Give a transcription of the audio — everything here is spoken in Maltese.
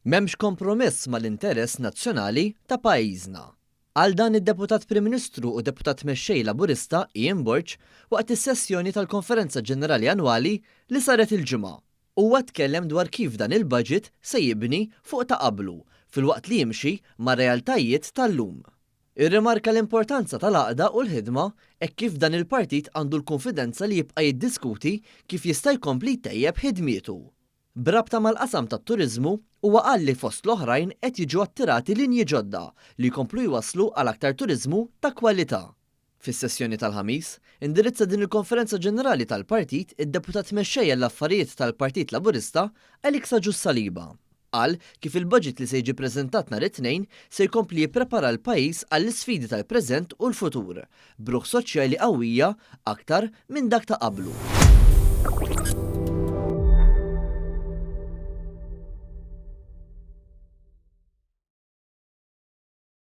M'hemmx kompromess mal-interess nazzjonali ta' pajjiżna. Qal dan id-Deputat Prim Ministru u Deputat Mexxej Laburista Ian Borg waqt is-sessjoni tal-Konferenza Ġenerali Annwali li saret il-Ġimgħa. Huwa tkellem dwar kif dan il-budget se jibni fuq ta' qablu filwaqt li jimxi mar-realtajiet tal-lum. Irrimarka l-importanza tal-għaqda u l-ħidma hekk kif dan il-partit għandu l-kunfidenza li jibqa' jiddiskuti kif jista' jkompli jtejjeb ħidmietu. B'rabta mal-qasam tat-turiżmu, huwa qal li fost l-oħrajn qed jiġu attirati linji ġodda li jkomplu jwasslu għal aktar turiżmu ta' kwalità. Fis-sessjoni tal-Ħamis, indirizza din il-Konferenza Ġenerali tal-Partit id-Deputat Mexxej għall-Affarijiet tal-Partit Laburista, Alex Agius Saliba. Qal kif il-budget li se jiġi ppreżentat nhar it-Tnejn se jkompli jipprepara l-pajjiż għall-isfidi tal-preżent u l-futur, b'ruħ soċjali qawwija aktar minn dak ta' qablu.